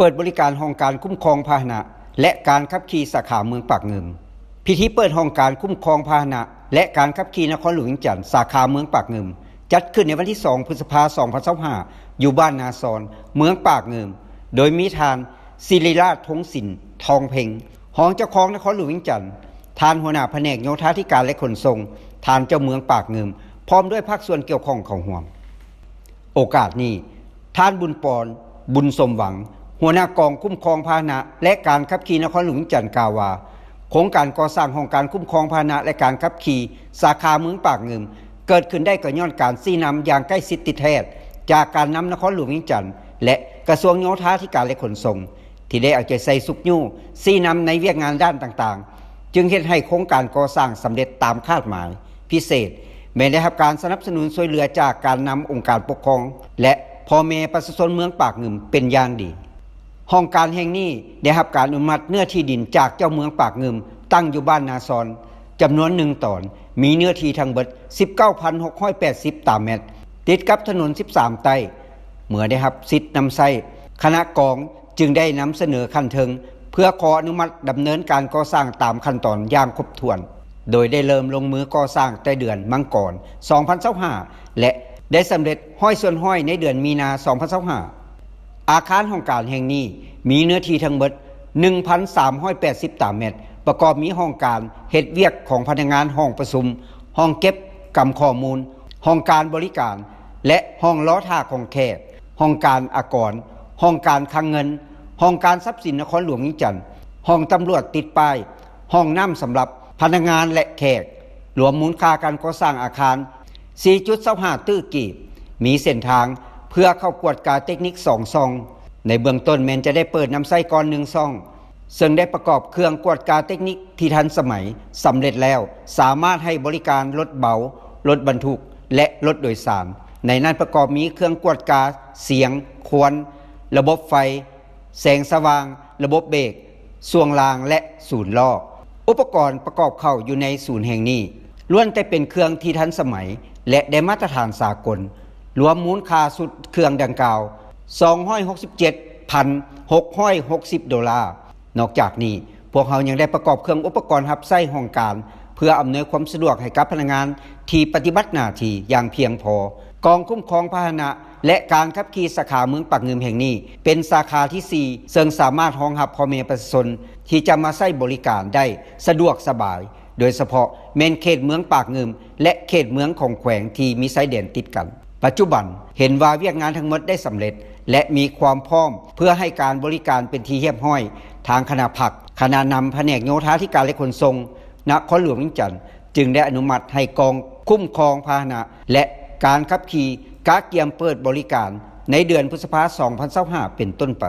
ເປີດບໍລິການຫ້ອງການຄຸ້ມຄອງພາຫະນະ ແລະ ການຂັບຂີ່ສາຂາເມືອງປາກງື່ມ. ພິທີເປີດຫ້ອງການຄຸ້ມຄອງພາຫະນະ ແລະ ການຂັບຂີ່ນະຄອນຫຼວງວຽງຈັນ ສາຂາເມືອງປາກງື່ມ ຈັດຂຶ້ນໃນວັນທີສອງ ພຶດສະພາ ສອງພັນຊາວຫ້າ ຢູ່ບ້ານນາຊອນ ເມືອງປາກງື່ມ ໂດຍມີທ່ານ ສິລິລາດ ທົງສິນ ທອງເພັງ ຮອງເຈົ້າຄອງນະຄອນຫຼວງວຽງຈັນ, ທ່ານຫົວໜ້າພະແນກໂຍທາທິການ ແລະ ຂົນສົ່ງ, ທ່ານເຈົ້າເມືອງປາກງື່ມ ພ້ອມດ້ວຍພາກສ່ວນກ່ຽວຂ້ອງເຂົ້າຮ່ວມ. ໂອກາດນີ້, ທ່ານ ບຸນປອນ ບຸນສົມຫວັງ ຫົວໜ້າກອງຄຸ້ມຄອງພາຫະນະ ແລະ ການຂັບຂີ່ນະຄອນຫຼວງວຽງຈັນ ກ່າວວ່າ ໂຄງການກໍ່ສ້າງຫ້ອງການຄຸ້ມຄອງພາຫະນະ ແລະ ການຂັບຂີ່ສາຂາເມືອງປາກງື່ມ ເກີດຂຶ້ນໄດ້ກໍຍ້ອນການຊີ້ນຳຢ່າງໃກ້ຊິດຕິດແທດ ຈາກການນຳນະຄອນຫຼວງວຽງຈັນ ແລະ ກະຊວງໂຍທາທິການ ແລະ ຂົນສົ່ງ ທີ່ໄດ້ເອົາໃຈໃສ່ຊຸກຍູ້ຊີ້ນຳໃນວຽກງານດ້ານຕ່າງໆ ຈຶ່ງເຮັດໃຫ້ໂຄງການກໍ່ສ້າງສຳເລັດຕາມຄາດໝາຍ. ພິເສດແມ່ນໄດ້ຮັບການສະໜັບສະໜູນຊ່ວຍເຫຼືອຈາກການນຳອົງການປົກຄອງ ແລະ ພໍ່ແມ່ປະຊາຊົນເມືອງປາກງື່ມເປັນຢ່າງດີ. ຫ້ອງການແຫ່ງນີ້ໄດ້ຮັບການອະນຸມັດເນື້ອທີ່ດິນຈາກເຈົ້າເມືອງປາກງື່ມ ຕັ້ງຢູ່ບ້ານນາຊອນ ຈຳນວນໜຶ່ງຕອນ, ມີເນື້ອທີ່ທັງເບິດ ສິບເກົ້າພັນຫົກຮ້ອຍແປດສິບ ຕາແມັດ, ຕິດກັບຖະໜົນສິບສາມໃຕ້. ເມື່ອໄດ້ຮັບສິດນຳໃຊ້, ຄະນະກອງຈຶ່ງໄດ້ນຳສະເໜີຂັ້ນເທິງ ເພື່ອຂໍອະນຸມັດດຳເນີນການກໍ່ສ້າງຕາມຂັ້ນຕອນຢ່າງຄົບຖ້ວນ, ໂດຍໄດ້ເລີ່ມລົງມືກໍ່ສ້າງແຕ່ເດືອນມັງກອນ ສອງພັນຊາວຫ້າ ແລະ ໄດ້ສຳເລັດຮ້ອຍສ່ວນຮ້ອຍໃນເດືອນມີນາ ສອງພັນຊາວຫ້າ. ອາຄານຫ້ອງການແຫ່ງນີ້ມີເນື້ອທີ່ທັງເບິດ ໜຶ່ງພັນສາມຮ້ອຍແປດສິບ ຕາແມັດ, ປະກອບມີຫ້ອງການເຮັດວຽກຂອງພະນັກງານ, ຫ້ອງປະຊຸມ, ຫ້ອງເກັບກຳຂໍ້ມູນ, ຫ້ອງການບໍລິການ ແລະ ຫ້ອງລໍຖ້າຂອງແຂກ, ຫ້ອງການອາກອນ, ຫ້ອງການຄັງເງິນ, ຫ້ອງການຊັບສິນນະຄອນຫຼວງວຽງຈັນ, ຫ້ອງຕຳຫຼວດຕິດປ້າຍ, ຫ້ອງນ້ຳສຳລັບພະນັກງານ ແລະ ແຂກ, ລວມມູນຄ່າການກໍ່ສ້າງອາຄານ ສີ່ຈຸດຊາວຫ້າຕື້ກີບ, ມີເສັ້ນທາງເພື່ອເຂົ້າກວດກາເຕັກນິກສອງຊ່ອງ. ໃນເບື້ອງຕົ້ນແມ່ນຈະໄດ້ເປີດນຳໃຊ້ກ່ອນໜຶ່ງຊ່ອງ, ເຊິ່ງໄດ້ປະກອບເຄື່ອງກວດກາເຕັກນິກທີ່ທັນສະໄໝສຳເລັດແລ້ວ, ສາມາດໃຫ້ບໍລິການລົດເບົາ, ລົດບັນທຸກ ແລະ ລົດໂດຍສານ. ໃນນັ້ນປະກອບມີເຄື່ອງກວດກາສຽງ, ຄວັນ, ລະບົບໄຟ, ແສງສະຫວ່າງ, ລະບົບເບກ, ຊ່ວງລ່າງ ແລະ ສູນລໍ້. ອຸປະກອນປະກອບເຂົ້າຢູ່ໃນສູນແຫ່ງນີ້ ລ້ວນແຕ່ເປັນເຄື່ອງທີ່ທັນສະໄໝ ແລະ ໄດ້ມາດຕະຖານສາກົນ, ລວມມູນຄ່າຊຸດເຄື່ອງດັ່ງກ່າວ ສອງຮ້ອຍຫົກສິບເຈັດພັນຫົກຮ້ອຍຫົກສິບໂດລາ. ນອກຈາກນີ້, ພວກເຮົາຍັງໄດ້ປະກອບເຄື່ອງອຸປະກອນຮັບໃຊ້ຫ້ອງການ ເພື່ອອຳນວຍຄວາມສະດວກໃຫ້ກັບພະນັກງານທີ່ປະຕິບັດໜ້າທີ່ຢ່າງພຽງພໍ. ກອງຄຸ້ມຄອງພາຫະນະ ແລະ ການຂັບຂີ່ສາຂາເມືອງປາກງື່ມແຫ່ງນີ້ ເປັນສາຂາທີສີ່ ເຊິ່ງສາມາດຮອງຮັບພໍ່ແມ່ປະຊາຊົນທີ່ຈະມາໃຊ້ບໍລິການໄດ້ສະດວກສະບາຍ, ໂດຍສະເພາະແມ່ນເຂດເມືອງປາກງື່ມ ແລະ ເຂດເມືອງຂອງແຂວງທີ່ມີຊາຍແດນຕິດກັນ. ປັດຈຸບັນເຫັນວ່າວຽກງານທັງໝົດໄດ້ສຳເລັດ ແລະ ມີຄວາມພ້ອມເພື່ອໃຫ້ການບໍລິການເປັນທີ່ຮຽບຮ້ອຍ, ທາງຄະນະພັກ, ຄະນະນຳພະແນກໂຍທາທິການ ແລະ ຂົນສົ່ງນະຄອນຫຼວງວຽງຈັນ ຈຶ່ງໄດ້ອະນຸມັດໃຫ້ກອງຄຸ້ມຄອງພາຫະນະ ແລະ ການຂັບຂີ່ກະກຽມເປີດບໍລິການໃນເດືອນພຶດສະພາ ສອງພັນຊາວຫ້າ ເປັນຕົ້ນໄປ.